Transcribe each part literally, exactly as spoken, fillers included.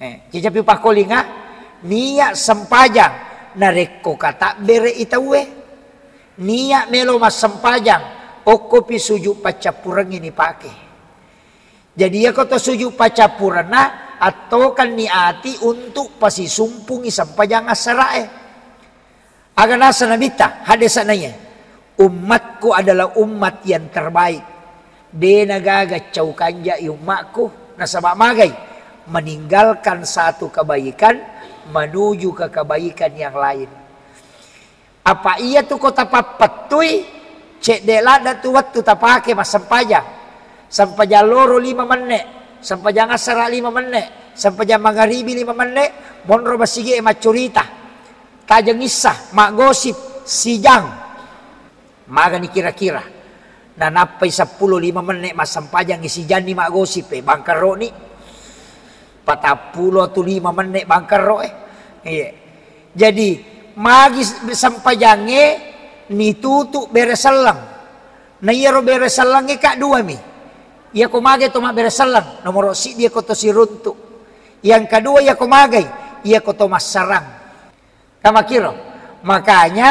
Eh, cicapi pakkolinga, niat sempajang, narekko katabbere i tauwe, niat melo massempajang, okkopi sujud paccappurengngi nipake. Jadi, iyako to sujud paccappurenna, attokanni ati untuk pasisumpungi sempajang assara'e. Aga naseng Nabitta, haddese'na iye, "Ummatku adalah umat yang terbaik. De nagaga cau kanjai ummakku, nasaba magai? Meninggalkan satu kebaikan menuju ke kebaikan yang lain." Apa iyatu ko tapappettui, cedde ladde tu wettu tapake massempajang. Sempajang loro lima menne, sempajang assara lima menne, sempajang mangaribi lima menne, monro masigi e maccurita. Tajeng issa, maggosip, sijang. Magani kira-kira. Nanappai seppulo lima menne massempajangngi sijanni maggosip, eh, bangkerroni. Patappulo tu lima menne bangkerro, eh. Iya. Jadi, magi s-, sempajangnge nitutu bere selleng. Na iyaro bere sellengnge ka duami. Iyako magai to mabbere selleng, nomoro siddi iyako to siruntu. Yang kedua iyako magai, iyako to massarang. Kamakiro. Makanya,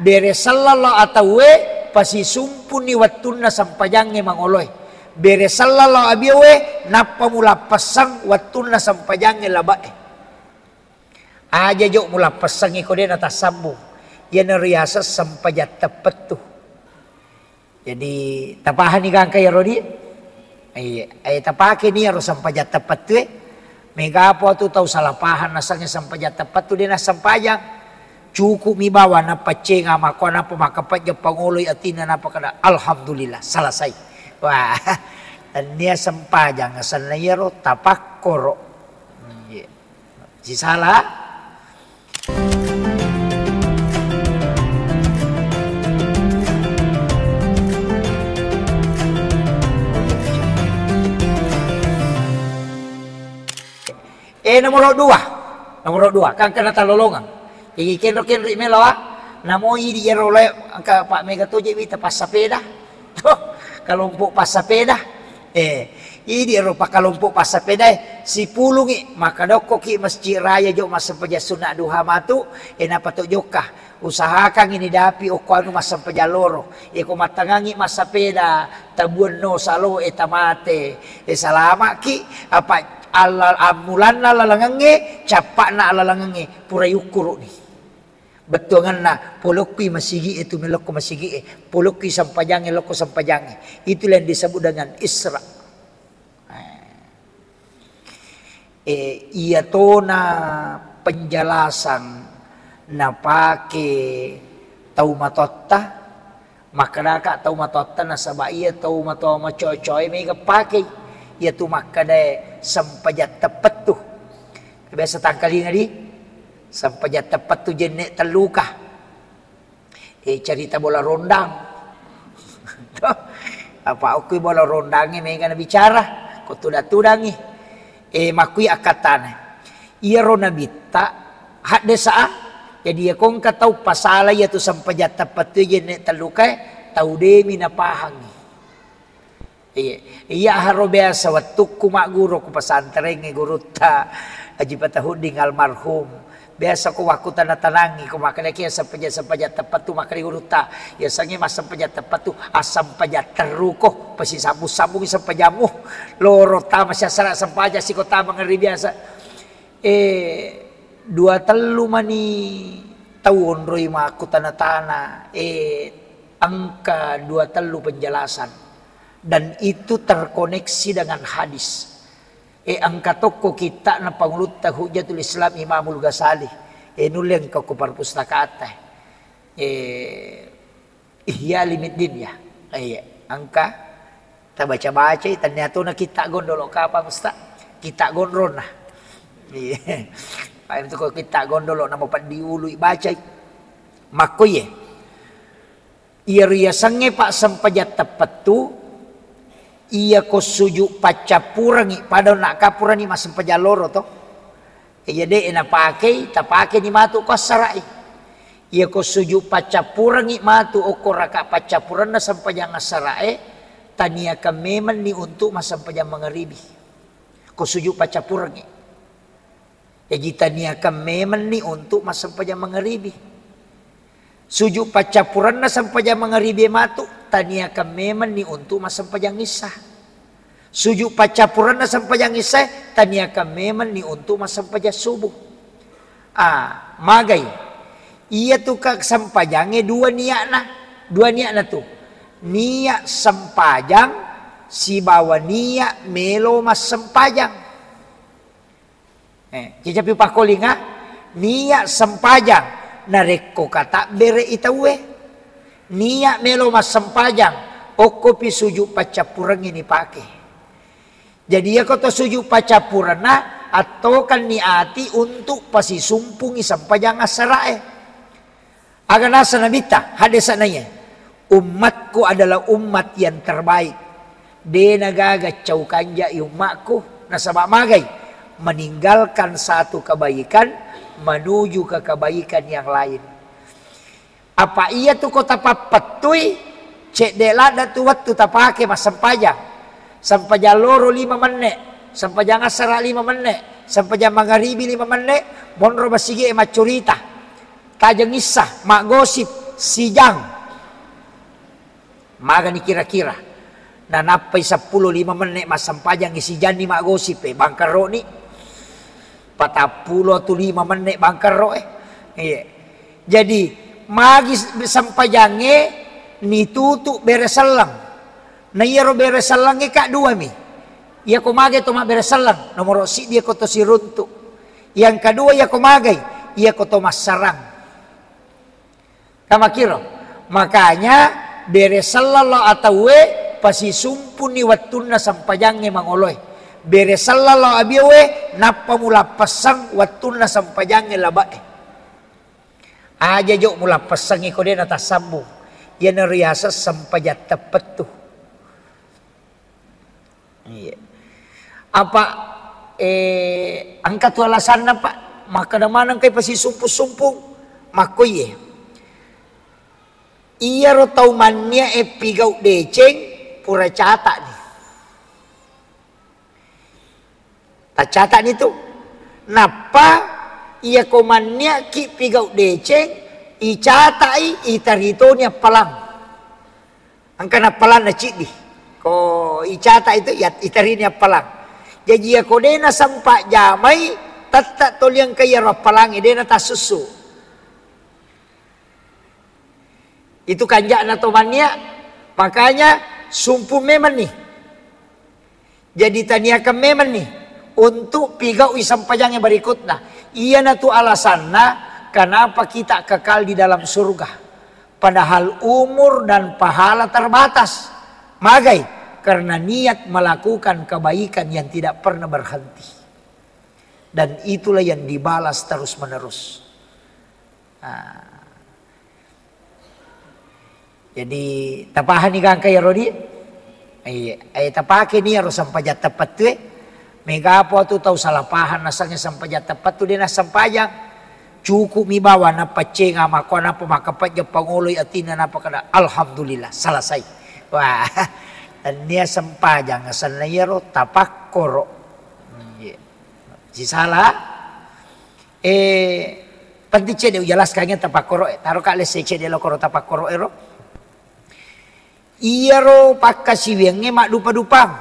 bere selleng lao atauwe, pasisumpunni wettunna sempajangnge mangoloe. Bere selleng lao abiowe, nappa mulappessang wettunna sempajangnge labe'e. Aja jo mulappessangngi ko de natassambung. Iyana riaseng sempajang teppettu. Jadi, tapahani gangka iyaro di? Iya, eh, tapakeni iyaro sempajang teppettu, eh. Mega apa tu tau salah paham nasengnge sempajang teppettu de nassempajang. Cukup mi bawa napaccenga makko napa makkapajang pangoloi atinna napa kada, "Alhamdulillah, selesai." Wah, tennia sempajang asenna iyaro tapakkoro. Iya. Sisala. Eh, nomoro dua. Nomoro dua, kan kena talolongang. Jadi kenro-kenri melo, ah. Namo idi ero le, engka Pak Mega toje wita passapeda. Toh, kelompok passapeda. Eh, idi ero pakalompok passapedae, sipulungi, makkadokkoki Masjid Raya jo massempajang sunna duha matu, eh, napato jokka. Usahakangi nidapi okko anu massempajang loro. Eh, ko mattangangi massapeda, tabuanno salo, eh, tamate. Eh, salamaki, apa alla-, ammulanna lalangengnge, cappa'na lalangengnge, pura yukkuru'ni. Bettuangenna, polokkui masigi'e tu melokko masigi'e, polokkui sempajangnge lokko sempajangnge. Itulah yang disebut dengan Isra. Eh, iyatona penjelasan napake tau matotta, Makkedaka tau matoatta nasaba iya tau matoa macoa-coae mega pakei. Iyatu makkedae sempajang teppettu. Biasa tangkalinga di, sempajang teppettu jenne telluka. Eh, carita bola rondang. Apa okui bola rondangnge mega nabicara, ko tudang-tudangi. Eh, makkui akkattana. Iyaro nabitta haddesa, jadi iyako engka tau pasala iyatu sempajang teppettu jenne tellukae, tau demi napahangi. Iya, iya haro biasa wettukku magguru ku pesantrengnge gurutta Haji Fatahuddin almarhum. Biasa ko wakkutana-tanangi ko makkedaki sempajang-sempajang teppettu makkeda gurutta. Yasengnge massempajang teppettu, assempajang terruko, pasisambung-sambungi sempajammu. Loro tama siassara sempajang siko tama ngeri biasa. Eh, dua tellu mani tau onroi makkutana-tana, eh, engka dua tellu penjelasan. Dan itu terkoneksi dengan hadis. Eh, engka tokko kitta'na pangulutta Hujjatul Islam Imamul Ghazali. Eh, nulle engka ko perpustakatta. Eh, Ihya Ulumuddin ya. Iya, engka tabaca-bacai, tennia tona kitta gondolo kapang Ustaz? Kitta gondronna. Iya. Paimtu ko kitta gondolo nama peddi ului bacai. Makko iye. Iyaro yasengnge Pak sempajang teppettu, iyako sujud paccappurengngi, pada nakkappurani massempajang loro to. Iya de napakei, tapakeni matu ko assara'i. Iyako sujud paccappurengngi matu okko raka paccappurenna sempajang assara'e, taniakan memenni untuk massempajang mangaribi. Ko sujud paccappurengngi. Jaji taniakan memenni untuk massempajang mangaribi. Sujud paccappurenna sempajang mangaribi matu, taniakan memenni untuk massempajang issa. Sujud paccappurenna sempajang issa, taniakan memenni untuk massempajang subuh. Ah, magai. Iyatu ka sempajangnge dua niatna, dua niatna tu. Niat sempajang sibawa niat melo massempajang. Eh, cicapi pakkolinga, niat sempajang narekko katabbere i tauwe. Niat melo massempajang, okkopi sujud paccappurengnge nipake. Jadi, iyako to sujud paccappurenna, attokanni ati untuk pasisumpungi sempajang assarae. Aga naseng Nabitta, hadde'sa naiye, "Ummatku adalah umat yang terbaik. De nagaga cau kanjai ummakku, nasaba magai meninggalkan satu kebaikan menuju ke kebaikan yang lain." Apa iyatu ko tapappettui, cedde ladde tu wettu tapake massempajang. Sempajang loro lima menne, sempajang assara lima menne, sempajang mangaribi lima menne, monro masigi e maccurita. Tajeng issa, maggosip, sijang. Magani kira-kira. Nanappai seppulo lima menne massempajangi sijanni maggosip, eh, bangkerroni. Patappulo tu lima menne bangkerro, eh. Iya. Jadi, magi s-, sempajangnge nitutu bere selleng. Na iyaro bere sellengnge ka duami. Iyako mage to mabbere selleng, nomoro siddi iyako to siruntu. Yang kedua iyako magai, iyako to massarang. Kamakiro. Makanya, bere selleng lao atauwe, pasisumpuni wettunna sempajangnge mangoloe. Bere selleng lao abiowe, nappa mulappesseng wettunna sempajangnge labe'e. Aja jo mulappessengngi ko de natassambung. Iyana riaseng sempajang teppettu. Iya. Apa, eh, engka tu alasanna, Pak? Makkeda maneng kai pasisumpung-sumpung. Makkoiye. Iyaro tau mannia e pigau deceng, pura cata'ni. Taccata'ni tu. Nappa, iyako mannia ki pigau deceng, icata'i, itaritoni appalang. Engka nappalanna ciddi. Ko icata itu, ya, itarini appalang. Jaji, iyako de nasempa jamai, tette toli engka iyaro appalangnge, de natassussu. Itu kanja'na to mannia, makanya sumpung memenni. Jadi, taniakan memenni untuk pigaui sempajang yang berikutnya. Iyanatu alasanna kenapa kita kekal di dalam surga. Padahal umur dan pahala terbatas. Magai? Karena niat melakukan kebaikan yang tidak pernah berhenti. Dan itulah yang dibalas terus-menerus. Nah. Jadi, tapahani gangka iyaro di? Iya, eh, tapakeni iyaro sempajang teppettu e. Mega apa tu tau salah paham nasengnge sempajang teppettu de nassempajang. Cukup mi bawa napaccenga makko napa makkapajang pangoloi atinna napa kada, "Alhamdulillah, selesai." Wah, tennia sempajang asenna iyaro tapakkoro. Iya. Sisala. Eh, penting cedde ujelaskangngi tapakkoro'e. Taroka lesse cedde lokoro tapakkoro'e ro. Iyaro pakkasiwiangnge maddupa-dupang.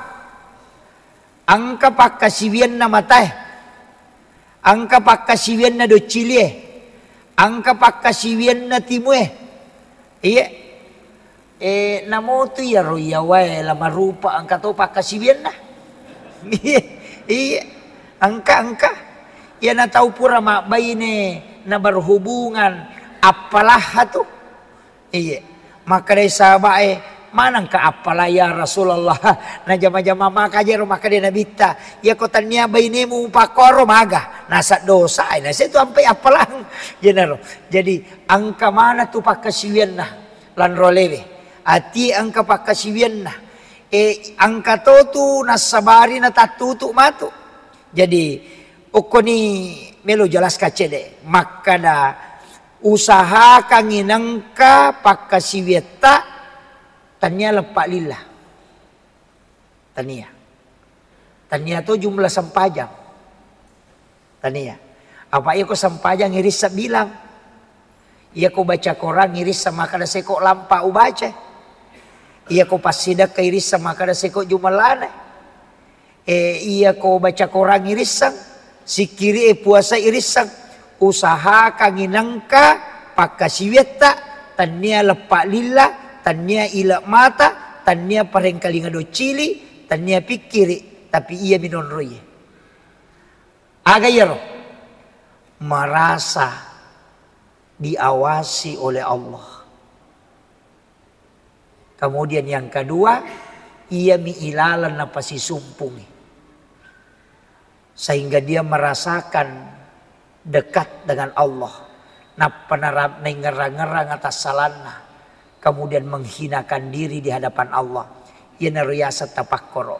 Engka pakkasiwianna matae. Engka pakkasiwianna doccilie. Engka pakkasiwianna timue. Iya. Eh, namotu iyaro iyawae la marupa engka to pakkasiwianna. Iya, iya. Engka, engka. Iyana tau pura mabbaine na berhubungan appalaha tu. Iya. Makkedai sahabae, "Manengka appala ya Rasulullah?" Najama-jama maka jero makkeda Nabitta, "Iyako tennia bainemu pakkoro maga, nasa dosa, nasa itu ampai appalang." Jenaro. Jadi, engka mana tu pakkasiwianna lanro alewe. Ati engka pakkasiwianna. E, engka to tu nassabari natattutu matu. Jadi, okkoni melo jelaskan cedde. Makkada, usahakangngi nengka pakkasiwiatta tennia leppa lillah. Tania. Tania to jumlah sempajang. Tania. Apa iya ko sempajang irisseng bilang. Iya ko baca Quran irisseng makkeda seko lampa ubaca. Iya ko passidekka irisseng makkeda seko jumellana. Eh, iya ko baca Quran irisseng, sikkiri e puasa irisseng, usahakangi nengka pakkasiwiatta, tennia leppa lilla, tennia ile mata, tennia parengkalinga docili, tennia pikkiri, tapi iya minonroiye. Aga iyaro? Merasa diawasi oleh Allah. Kemudian yang kedua, iyami ilalang napasisumpungi. Sehingga dia merasakan dekat dengan Allah. Nappa nara-, naingngerang-ngerang atassalanna. Kemudian menghinakan diri di hadapan Allah. Iyanaro yaseng tapakkoro.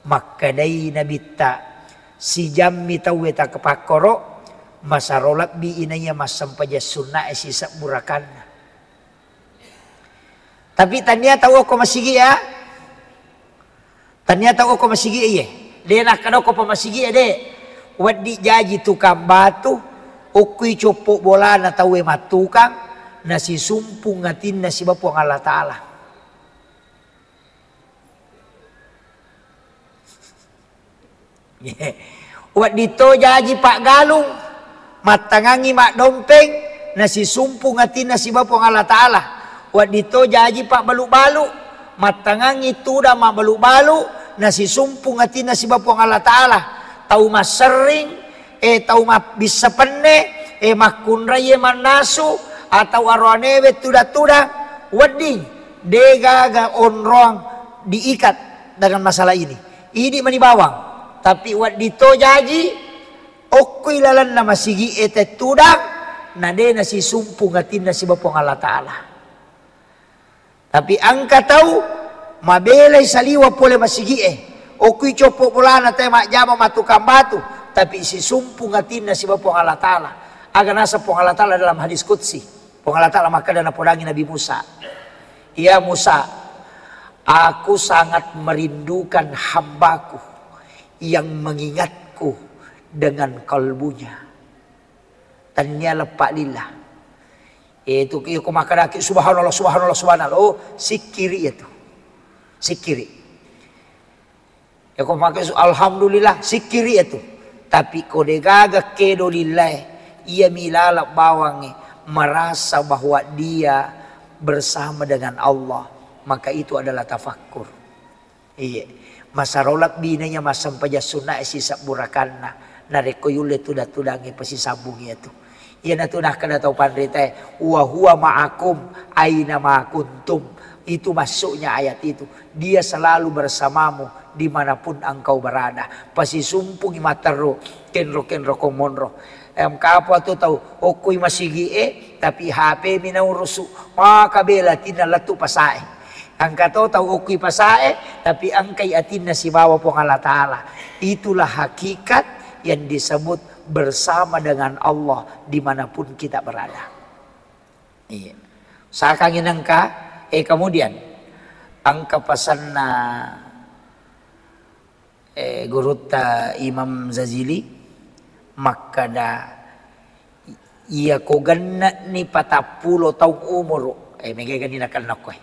Makkedai Nabitta, sijammi tauwe takepakkoro, masaro lebbi inaiya massempajang sunnae sisebbu rakanna. Tapi tania tau okko masigi ya. Tania tau okko masigi iye. De nakkeda okko pa masigi ya, de. Weddi jaji tukang batu, okkui coppo bolana tauwe mattukang, nasisumpung atinna siba Puang Allah Ta'ala. Wedding to jaji paggalung, mattangangi maddompeng, nasisumpung atinna siba Puang Allah Ta'ala. Wedding to jaji pabbalu-balu, mattangangi tudang mabbalu-balu, nasisumpung atinna siba Puang Allah Ta'ala. Tau masserring, eh, tau mabbissa penne, eh, makkunraie mannasu, atau aroanewe tudang-tudang, wedding, degaga onroang diikat dengan masalah ini. Idi mani bawang, tapi wedding to jaji, okkoi lalenna masigi e tettudang, na de nasisumpung atinna siba Puang Allah Ta'ala. Tapi engka tau mabelai saliwa pole masigi e, okkoi coppo bolana te majjama mattukang batu, tapi sisumpung atinna siba Puang Allah Ta'ala. Aga naseng Puang Allah Ta'ala dalam hadis qudsi? Puang Allah Ta'ala makkeda napodangi Nabi Musa, "Ya Musa, aku sangat merindukan hambaku yang mengingatku dengan kalbunya." Tennia leppa lillah. Itu iya ko makkedaki subhanallah, subhanallah, subhanallah. Oh, sikkiri itu. Sikkiri. Iya ko makkeda alhamdulillah, sikkiri itu. Tapi ko degaga kedo lillae, iya milaleng bawangnge merasa bahwa dia bersama dengan Allah, maka itu adalah tafakkur. Iya. Masaro lebbi naiya massempajang sunnae sisebbu rakanna, narekko yulle tudang-tudangnge pasisambung iyatu. Iyanatu nakkeda tau panritae, "Wa huwa ma'akum aina ma kuntum." Itu maksudnya ayat itu. Dia selalu bersamamu dimanapun engkau berada. Pasisumpungi matteru kenro-kenro ko monro. Em, kapo tu tau okkoi masigi e, tapi H P mi naurusu. Maka bela tinna lettu pasae. Engka to tau okkoi pasae, tapi engkai atinna sibawa Puang Allah Ta'ala. Itulah hakikat yang disebut bersama dengan Allah dimanapun kita berada. Iya. Sakangi nengka, eh, kemudian engka pasanna, eh, gurutta Imam Zazili makkeda, iya ko genne'ni patappulo taung umuru, eh, megaigani nakenna koe.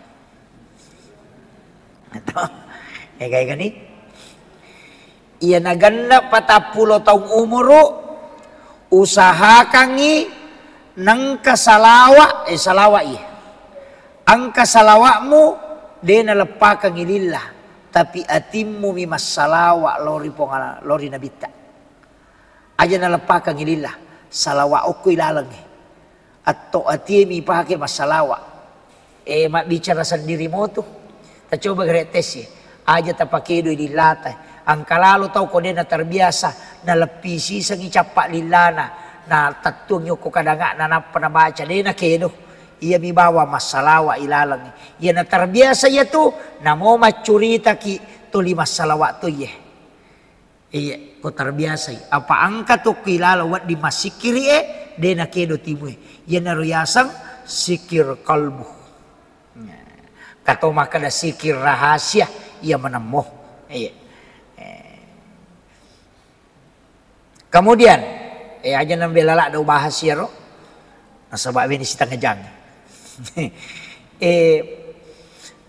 Megaigani? Iya nagenna patappulo taung umuru, usahakangngi nengka salawa, eh, salawa iya. Engka salawa'mu de naleppakengngi lillah, tapi atimmu mi massalawa lao ri Puang Allah, lao ri Nabitta. Aja naleppakengngi lillah, salawa okko ilalengnge. Atto atie mi pake massalawa. Eh, mabbicara sendiri motu. Tacoba gare tes e. Aja tapakedoi lillata. Engka lalo tau ko de naterbiasa, naleppi sisengngi cappa lillana, natettuangngi okko kadanga'na nappa nabaca, de nakedo. Iya mi bawang massalawa ilalengnge. Iya naterbiasa iyatu, namo maccuritaki tuli massalawa to iye. Iya, ko terbiasai. Apa engka tokko ilalo wedding massikkiri e, de nakedo timue. Iyanaro yaseng sikir kalbu. Nah, kato makkeda sikir rahasia, iya manemmo. Iya. Eh. Kemudian, Eh, aja nambela ladde ubahas iyaro. Nasaba weni sitengah jang. Eh,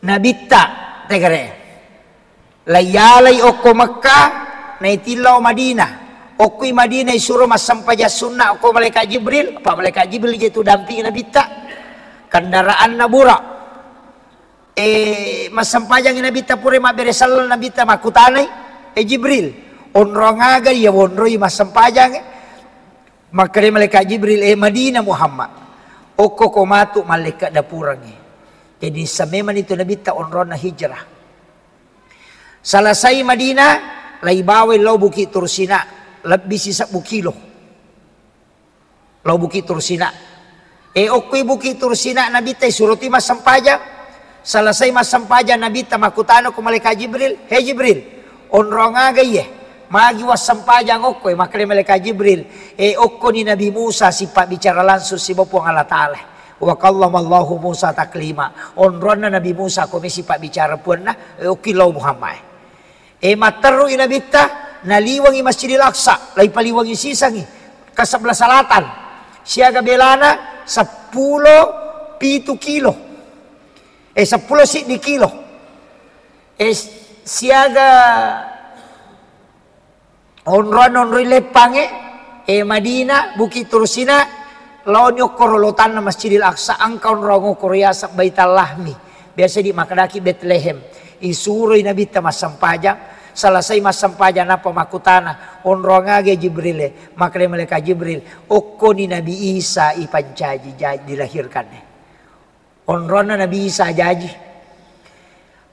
Nabitta tegare. Laiyalai okko Mekka, naitillau Madinah. Okkoi Madinah isuro massempajang sunna okko malaikat Jibril, apa malaikat Jibril je tu dampingi Nabitta. Kendaraanna Buraq. Eh, massempajangi Nabitta pura mabbere selleng Nabitta makkutanai, eh, Jibril, onrong aga iya wonroi massempajang? Makkeda malaikat Jibril, eh, Madinah Muhammad. Okko ko matu mallekke dapurengnge. Jadi, issa memang itu Nabitta onronna hijrah. Selesai Madinah, laibawai lao Bukit Tursina, lebbi sisebbu kilo. Lao Bukit Tursina. Eh, okkoi Bukit Tursina Nabitta isuroti massempajang. Selesai massempajang Nabitta makkutana ko malaikat Jibril, "He Jibril, onrong aga iye? Magi wassempajang okko?" Eh, makkeda malaikat Jibril, "Eh, okkoni Nabi Musa sipabbicara langsung siba Puang Allah Taala. Wa kallamallahu Musa taklima." Onronna Nabi Musa ko mesi pabbicara Puanna, eh, okki lao Muhammad. Eh, matterru'i Nabitta, naliwengi Masjidil Aqsa, laipaliwengi sisengi ke sebelah selatan. Siaga belana seppulo pitu kilo. Eh, seppulo siddi kilo. Eh, siaga onroan onroi leppangnge, eh, Madinah, Bukit Tursina, laoni okkoro lotanna Masjidil Aqsa, engka onroang okkoro yaseng Baital Lahmi. Biasa di makkedaki Betlehem. Isuroi Nabitta massempajang, selesai massempajang nappa makkutana, "Onroang aga Jibril e?" Makkeda malaikat Jibril, "Okkoni Nabi Isa ipancaji, ja-, dilahirkan e." Onronna Nabi Isa jaji.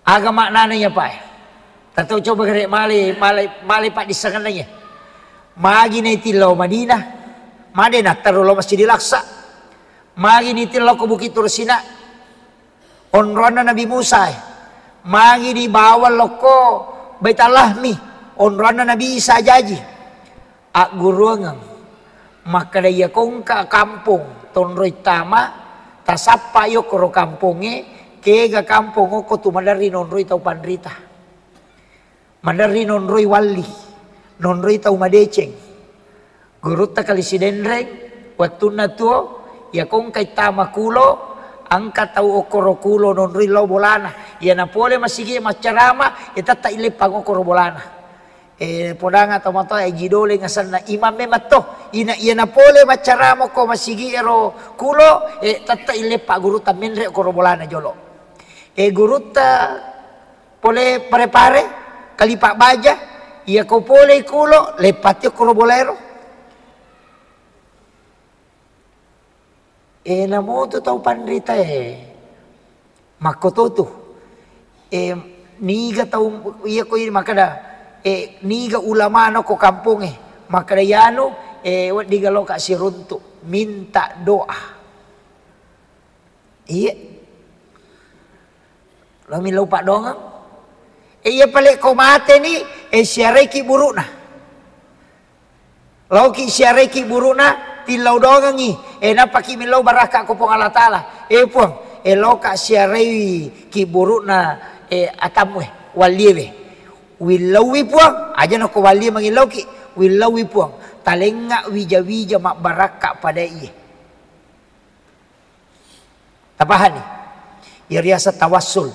Aga maknana iya, Pak? Tatau coba gare male, male, male paddissengenna iya. Magi naitillau Madinah, made natteru lao Masjidil Aqsa. Magi nitillau ko Bukit Tursina, onronna Nabi Musa e. Magi dibawa lokko Baital Lahmi, onronna Nabi Isa jaji. Agguruangeng. Makkeda iya kongka kampong tonroi tama, tasappa yokkoro kampongnge, kega kampong okko tu maderri nonroi tau panrita. Maderri nonroi walli, nonroi tau madeceng. Gurutta Kali Sidenreng, wettunna tuo, iya kongka ittama kulo, engka tau okkoro kulo nonroi lao bolana. Iya napole masigi maccarama, iya tetta ileppang okkoro bolana. Eh, podanga tomatoa Aji Doleng asenna, imam memang to. Ina iya napole maccarama ko masigi ero kulo, eh, tetta ileppa guru tammenre okkoro bolana jolo. Eh, gurutta pole Pare-Pare, Kalipa Baja, iya ko pole kulo, leppati okkoro bolaero. Eh, namotu tau panrita e, makkototu. Eh, niga tau, iya ko ini makkeda, eh, niga ulama no ko kampongnge, makkeda iyanu, eh, wedding loka siruntu, minta doa. Iya. Lo millau paddoangeng. Eh, iya pale ko mateni, eh, siaraiki buru'na. Laoki siaraiki buru'na, tillau doangengi. Eh, nappaki millau barakka ko Puang Allah Taala. Eh, Puang, eh, loka siaraiki buru'na, eh, atammu e, walliewe. Willaui Puang, aja nako wallie mangillauki. Willaui Puang, talengnga wija-wija mabbarakka pada iye. Tapahani? Iya riaseng tawassul.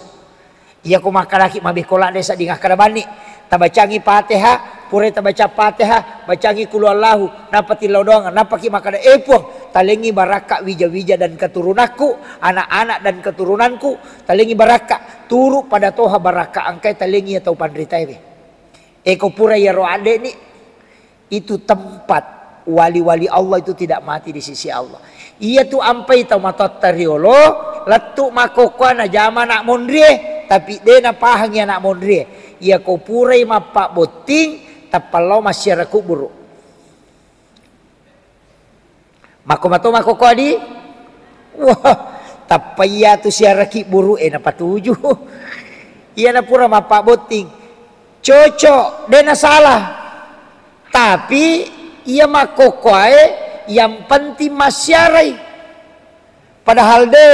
Iya ko makkedaki mabekko ladde sedding akkeda banni. Tabacangi Fatihah, purai tabaca Fatihah, bacangi Qul Huwallahu, nappa tillau doang, nappaki makkeda, "Eh Puang, talengngi barakka wija-wija dan keturunanku, anak-anak dan keturunanku, talengngi barakka, turu pada toha barakka engkai talengngi iya tau panritaewe." Eh, ko pura iyaro addeni, itu tempat wali-wali Allah itu tidak mati di sisi Allah. Iya tu ampai tau matoatta riolo, lettu makkokkoe najama anak monrie, tapi de napahangi anak monrie. Iya ko purai mappabbotting, tappa lao massiara kuburu. Makko mato makkokkoe di? Wah, tappa iya tu siaraki buru e napatuju. Iya na pura mappabbotting. Cocok, de nasalah. Tapi iya makkokkoe yang penting massiarai. Padahal de.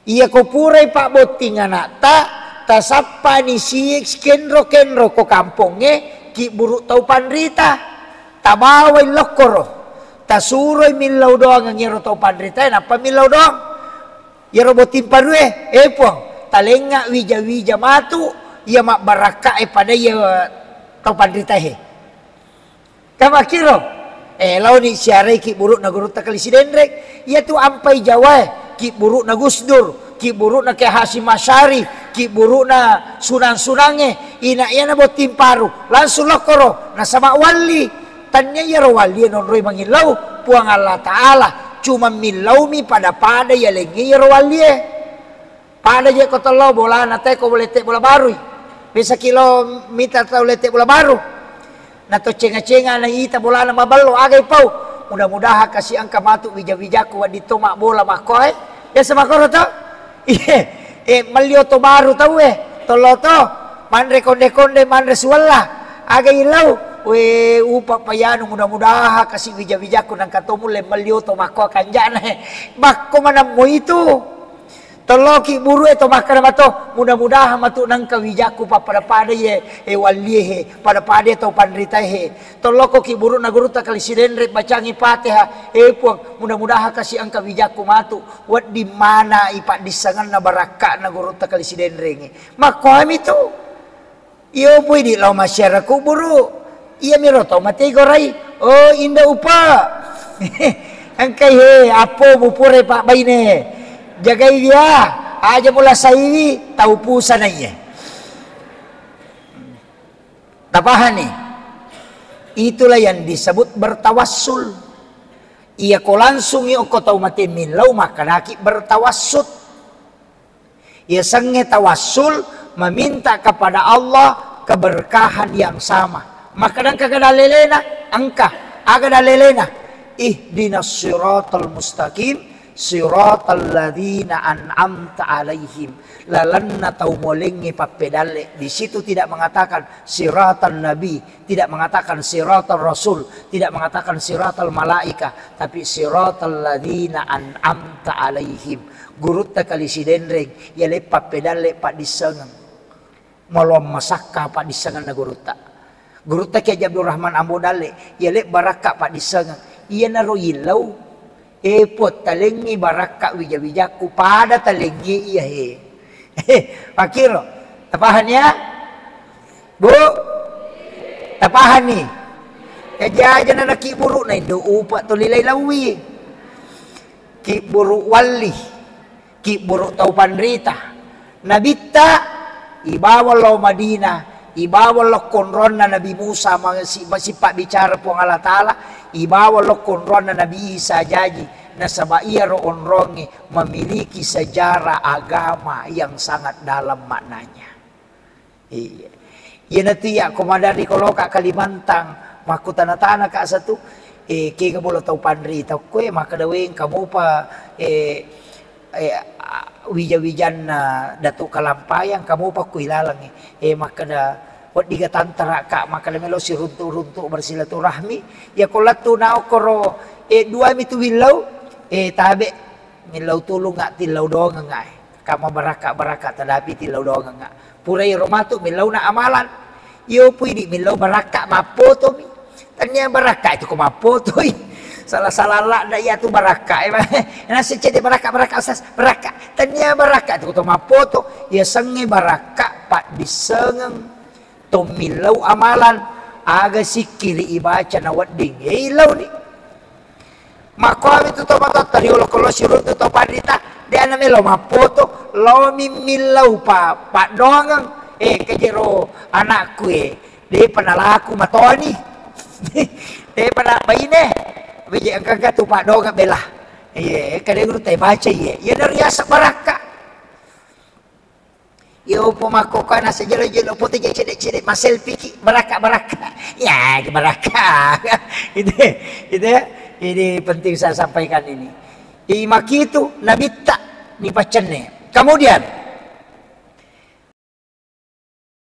Iya ko purai pabbotting anakta, tasappani si kenro-kenro ko kampongnge, kibburu tau panrita. Tabawai lokkoro, tasuroi millau doangeng iyaro tau panritae, nappa millau doang. Iyaro botting parue, eh Puang, talengnga wija-wija matu iya mabbarakkae pada iya tau panritae. Kamakkiro, eh, laoni siarai kibburu'na gurutta Kali Sidenreng, iyatu ampai Jawae, kibburu'na Gusdur, kibburu'na Kiai Hasyim Asy'ari, kibburu'na sunang-sunangnge, ina iyana botting paru, langsung lokkoro, nasaba walli. Tania iyaro wallie nonroi mangillau, Puang Allah Ta'ala, cuma millaumi pada-pada yalengnge iyaro wallie. Pada je ko tello bolana te ko lette bola barui. Biasa kilo mita tau lette bola baru. Na to cenga-cenga na ita bolana maballo, aga ipau. Mudah-mudahan kasi engka matu wija-wijaku wedding to mabbola makkoe. Biasa makkoro to? Iye, eh, mallio to baru tau, eh. Tollo to. Manre konde-konde, manre suwella. Aga ilau. We, upa payanu, mudah-mudahan kasi wija-wijaku nangka to mulle mallio to makkoe kanjana, eh. Bakko manammo itu. Tolloki buru e to makkeda mato, mudah-mudahan matu nengka wijakku pappada-pada ye, e, wallie he, pada-pada tau panritae he. Tollokoki buru'na gurutta Kali Sidenreng bacangi Fatihah, e Puang, mudah-mudahan kasi engka wijakku matu, wedding mana i paddissengenna barakka'na gurutta Kali Sidenreng e. Makkoami tu. Iyo pui di lao masyarakat kuburu. Iya miro tau mate gorai. Oh, inda upa. Engkai he, apo bupure pak baine. Jagai dia, aja mula saiwi, tau pusana iye. Tapahani? Itulah yang disebut bertawassul. Iya ko langsung i okko tau mate millau, makkedaki bertawassut. Yasengnge tawassul, meminta kepada Allah keberkahan yang sama. Makkeda engka ga dalelena? Engka. Aga dalelena? Ihdinas siratal mustaqim, siratal ladzina an'amta alaihim. Lalenna tau molengnge pappedalle. Di situ tidak mengatakan siratal nabi, tidak mengatakan siratal rasul, tidak mengatakan siratal malaika, tapi siratal ladzina an'amta alaihim. Gurutta Kali Sidenreng, yale pappedalle paddissengeng. Maloang masakka paddissengenna gurutta. Gurutta Kiai Haji Abdul Rahman Ambo Dalle, yale barakka paddissengeng. Iyanaro illau, e Puang, talengngi barakka wija-wijakku pada talengngi iya he. Makkiro, tapahani ya? Bu? Tapahani? Aja-aja na nakiburu na indo upa tuli lai lawi. Kiburu walli, kiburu tau panrita. Nabitta ibawa lao Madinah, ibawa lao konronna Nabi Musa, ma-, si-, ma-, sipabbicara Puang Allah Ta'ala, ibawa lao konronna Nabi Isa jaji, nasaba iyaro onrongnge memiliki sejarah agama yang sangat dalam maknanya. Iya. Iyanatu iya ko maderri ko loka Kalimantan, makkutana-tana ka satu, eh, kega bola tau panrita ko e, makkeda we engka mopa, eh, eh, a-, wija-wijanna Datuk Kalampayang, engka mopa ko ilalang e. Eh, makkeda wedding ga tantara ka, makkeda melo siruntu-runtu bersilaturahmi. Iya ko lettu na okkoro, eh, dua mi tu willau, eh, tabe millau tulung nga tillau dongeng nga e. Kama barakka-barakka tadapi tillau dongeng nga. Pura iro matu millau na amalan. Iyo pui di millau barakka mappoto mi. Tania barakka itu ko mappotoi. Salah-salah ladda iya tu barakka. Ena secede barakka, barakka, Ustaz, barakka. Tania barakka itu ko to mappoto. Iya sengnge barakka paddissengeng. To millau amalan, aga sikkiri ibaca na wedding. Eh, illau ni. Makkuami tu to matotta riolo ko lo siruntu to panrita, de ana melo mappoto, lo mi millau pa, paddongeng, eh, kejero anakku, eh, de pa nalaku matoni. De pa na baine, bije engka-engka tu paddongeng bela. Iye, kade guru tai baca iye. Iye dari asa barakka. Iyo, po makkokkoe naseng jelo-jelo, po teje cede-cede, maselfie ki, barakka-barakka. Ya, barakka. Gitu, gitu ya. Ini penting saya sampaikan ini. I makitu nabitta ni paccenne. Kemudian,